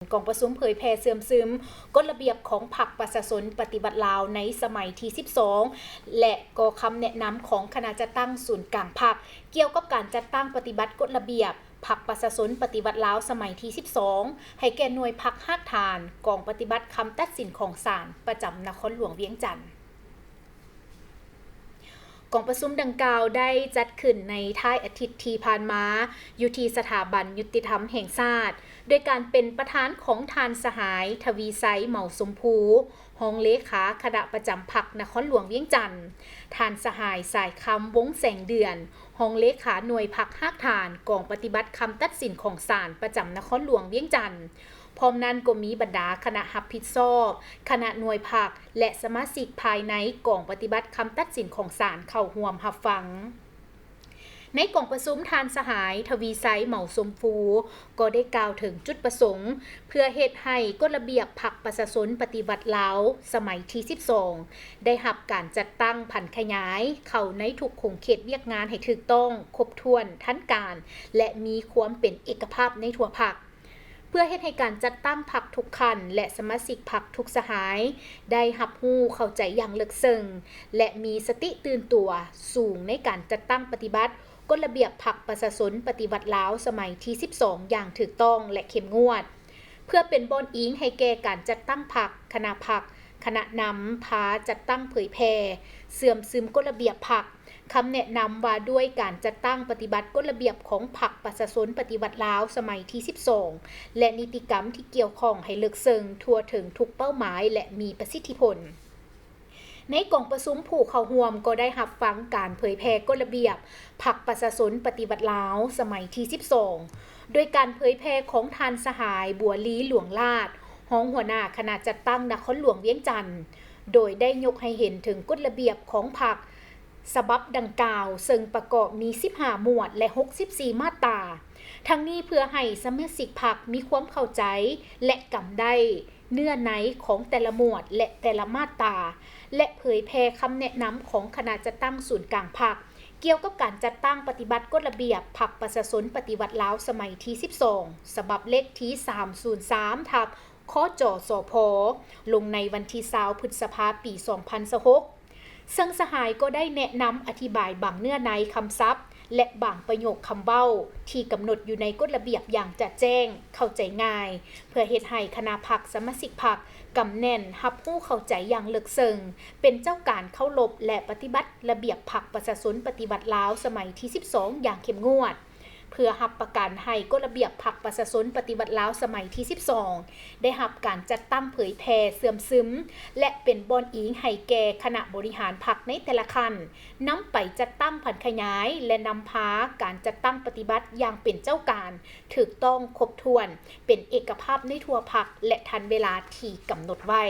ກອງປະຊຸມເຜີຍແຜ່ເຊື່ອມຊຶມກົດລະບຽບຂອງພັກປະຊາຊົນປະຕິວັດລາວໃນສະໄໝທີສິບສອງ ແລະ ກໍຄຳແນະນຳຂອງຄະນະຈັດຕັ້ງສູນກາງພັກ ກ່ຽວກັບການຈັດຕັ້ງປະຕິບັດກົດລະບຽບພັກປະຊາຊົນປະຕິວັດລາວສະໄໝທີສິບສອງ ໃຫ້ແກ່ໜ່ວຍພັກຮາກຖານກອງປະຕິບັດຄຳຕັດສິນຂອງສານປະຈຳນະຄອນຫຼວງວຽງຈັນ. ກອງປະຊຸມດັ່ງກ່າວໄດ້ຈັດຂຶ້ນໃນທ້າຍອາທິດທີ່ຜ່ານມາ ຢູ່ທີ່ສະຖາບັນຍຸຕິທຳແຫ່ງຊາດ ໂດຍການເປັນປະທານຂອງທ່ານສະຫາຍ ທະວີໄຊ ເໝົາຊົມພູ ຮອງເລຂາຄະນະປະຈຳພັກນະຄອນຫຼວງວຽງຈັນ, ທ່ານສະຫາຍ ສາຍຄຳ ວົງແສງເດືອນ ຮອງເລຂາໜ່ວຍພັກຮາກຖານກອງປະຕິບັດຄຳຕັດສິນຂອງສານປະຈຳນະຄອນຫຼວງວຽງຈັນ. ພ້ອມນັ້ນກໍມີບັນດາຄະນະຮັບຜິດຊອບ, ຄະນະໜ່ວຍພັກ ແລະ ສະມາຊິກພາຍໃນກອງປະຕິບັດຄຳຕັດສິນຂອງສານເຂົ້າຮ່ວມຮັບຟັງ. ໃນກອງປະຊຸມ, ທ່ານສະຫາຍ ທະວີໄຊ ເໝົາຊົມພູ ກໍໄດ້ກ່າວເຖິງຈຸດປະສົງ ເພື່ອເຮັດໃຫ້ກົດລະບຽບພັກປະຊາຊົນປະຕິວັດລາວສະໄໝທີສິບສອງ ໄດ້ຮັບການຈັດຕັ້ງຜັນຂະຫຍາຍເຂົ້າໃນທຸກຂົງເຂດວຽກງານໃຫ້ຖືກຕ້ອງ, ຄົບຖ້ວນ, ທັນການ ແລະ ມີຄວາມເປັນເອກະພາບໃນທົ່ວພັກ. ເພື່ອເຮັດໃຫ້ການຈັດຕັ້ງພັກທຸກຂັ້ນ ແລະ ສະມາຊິກພັກທຸກສະຫາຍ ໄດ້ຮັບຮູ້ເຂົ້າໃຈຢ່າງເລິກເຊິ່ງ ແລະ ມີສະຕິຕື່ນຕົວສູງໃນການຈັດຕັ້ງປະຕິບັດກົດລະບຽບພັກປະຊາຊົນປະຕິວັດລາວສະໄໝທີສິບສອງ ຢ່າງຖືກຕ້ອງ ແລະ ເຂັ້ມງວດ, ເພື່ອເປັນບ່ອນອີງໃຫ້ແກ່ການຈັດຕັ້ງພັກ, ຄະນະພັກ, ຄະນະນຳພາຈັດຕັ້ງເຜີຍແຜ່, ເຊື່ອມຊຶມກົດລະບຽບພັກ, ຄຳແນະນຳວ່າດ້ວຍການຈັດຕັ້ງປະຕິບັດກົດລະບຽບຂອງພັກປະຊາຊົນປະຕິວັດລາວສະໄໝທີສິບສອງ ແລະ ນິຕິກຳທີ່ກ່ຽວຂ້ອງໃຫ້ເລິກເຊິ່ງທົ່ວເຖິງທຸກເປົ້າໝາຍ ແລະ ມີປະສິດທິຜົນ. ໃນກອງປະຊຸມ, ຜູ້ເຂົ້າຮ່ວມກໍໄດ້ຮັບຟັງການເຜີຍແຜ່ກົດລະບຽບພັກປະຊາຊົນປະຕິວັດລາວສະໄໝທີສິບສອງ ໂດຍການເຜີຍແຜ່ຂອງທ່ານສະຫາຍ ບົວລີ ຫຼວງລາດ ຮອງຫົວໜ້າຄະນະຈັດຕັ້ງນະຄອນຫຼວງວຽງຈັນ ໂດຍໄດ້ຍົກໃຫ້ເຫັນເຖິງກົດລະບຽບຂອງພັກ ສະບັບດັ່ງກ່າວ ເຊິ່ງປະກອບມີສິບຫ້າໝວດ ແລະ ຫົກສິບສີ່ມາດຕາ. ທັງນີ້ເພື່ອໃຫ້ສະມາຊິກພັກມີຄວາມເຂົ້າໃຈ ແລະ ກຳໄດ້ເນື້ອໃນຂອງແຕ່ລະໝວດ ແລະ ແຕ່ລະມາດຕາ ແລະ ເຜີຍແຜ່ຄຳແນະນຳຂອງຄະນະຈັດຕັ້ງສູນກາງພັກ ກ່ຽວກັບການຈັດຕັ້ງປະຕິບັດກົດລະບຽບພັກປະຊາຊົນປະຕິວັດລາວສະໄໝທີສິບສອງ ສະບັບເລກທີສາມສູນສາມ ທັບ ຄຈສພ ລົງໃນວັນທີຊາວ ພຶດສະພາ ປີສອງພັນຊາວຫົກ ເຊິ່ງສະຫາຍກໍໄດ້ແນະນຳອະທິບາຍບາງເນື້ອໃນຄຳສັບ ແລະ ບາງປະໂຫຍກຄຳເວົ້າທີ່ກຳນົດຢູ່ໃນກົດລະບຽບຢ່າງຈະແຈ້ງ, ເຂົ້າໃຈງ່າຍ, ເພື່ອເຮັດໃຫ້ຄະນະພັກ, ສະມາຊິກພັກ ກຳແໜ້ນ, ຮັບຮູ້ເຂົ້າໃຈຢ່າງເລິກເຊິ່ງ, ເປັນເຈົ້າການເຄົາລົບ ແລະ ປະຕິບັດລະບຽບພັກປະຊາຊົນປະຕິວັດລາວສະໄໝທີສິບສອງ ຢ່າງເຂັ້ມງວດ. ເພື່ອຮັບປະກັນໃຫ້ກົດລະບຽບພັກປະຊາຊົນປະຕິວັດລາວສະໄໝທີສິບສອງ ໄດ້ຮັບການຈັດຕັ້ງເຜີຍແຜ່ເຊື່ອມຊຶມ ແລະ ເປັນບ່ອນອີງໃຫ້ແກ່ຄະນະບໍລິຫານພັກໃນແຕ່ລະຂັ້ນ ນຳໄປຈັດຕັ້ງຜັນຂະຫຍາຍ ແລະ ນຳພາການຈັດຕັ້ງປະຕິບັດຢ່າງເປັນເຈົ້າການ, ຖືກຕ້ອງ, ຄົບຖ້ວນ, ເປັນເອກະພາບໃນທົ່ວພັກ ແລະ ທັນເວລາທີ່ກຳນົດໄວ້.